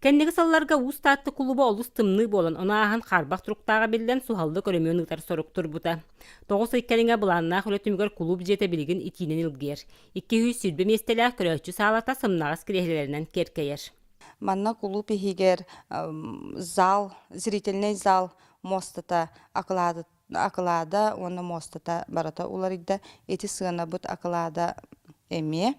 Кэнники сылларга Уус Таатта кулууба олус тымныы буолан, ону ааһан хаарбах туруктааҕа биллэн, суһаллык өрөмүөн ыытар сорук турбута. 9 ый кэриҥэ былааннаах үлэ түмүгэр кулууп дьиэтэ билигин итиинэн илгийэр. 220 миэстэлээх көрөөччү саалата сымнаҕас кириэһилэлэринэн киэркэйэр. Манна кулууп иһигэр зал, зрительнай зал муостата акылаада уонна муостата барыта уларыйда. Ити сыанабыт акылаада эмиэ.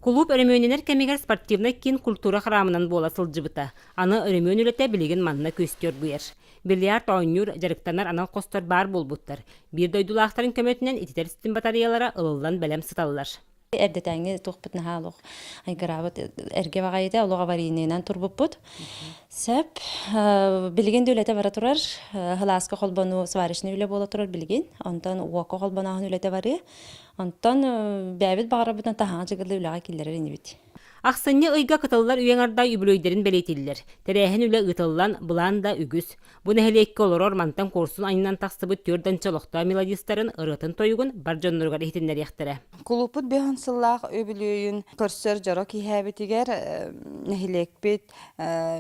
Кулууп өрөмүөннэнэр кэмигэр спортивнай киин культура храмынан буола сылдьыбыта. Аны өрөмүөн үлэтэ билигин манна күөстүү оргуйар. Бильярд оонньуур, дьарыктанар анал хостор баар буолбуттар. Биир дойдулаахтарын көмөтүнэн ититэр ситим батареялара ылыллан бэлэм сыталлар. Эрдэтээҥҥи туохпут наһаа олох айгыраабыт эргэ баҕайыта олох аварийнайынан турбуппут. Сөп. Билигин да үлэтэ бара турар. Һылааска холбонуу сварочный үлэ буола турар билигин. Онтон уокка холбонооһун үлэтэ барыа. Онтон бэйэбит баҕарарбытынан таһаҕа дьыгыллы үлэҕэ киллэрэр инибит. Ахсынньы ыйга кытыллар үйэҥ-ардай үбүлүөйдэрин бэлиэтииллэр. Тэрээһин үлэ ыытыллан, былаан да үгүс. Бу нэһилиэккэ олорор мантан куорсун анньынан тахсыбыт түөрт данча олохтоох мелодистарын ырыатын-тойугун бар дьонноругар иһитиннэриэхтэрэ. Кулууппут биһан сыллаах үбүлүөйүн көрсөр дьоро киһээбитигэр нэһилиэкпит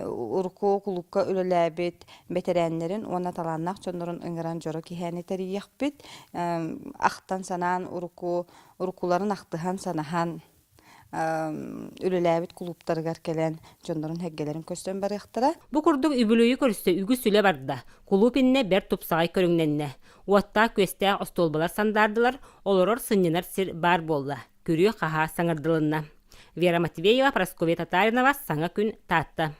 урукку кулуупка үлэлээбит бэтэрээннэрин уонна талааннаах дьоннорун ыҥыран дьоро киһээни тэрийиэхпит. Ахтан-санаан урукку уруккуларын ахтыһан-санаһан үлэлээбит кулууптарыгар кэлэн дьоннорун һэргэлэрин көстөн барыахтара. Бу курдук үбүлүөйү көрсө үгүс үлэ барда. Кулууп иннэ бэрт тупсаҕай көрүҥнэннэ. Уоттаах-күөстээх остуолбалар сандаардылар, олорор сынньанар сир баар буолла. Күрүө-хаһаа саҥардылынна. Вера Матвеева, Прасковья Татаринова, Саҥа күн, Таатта.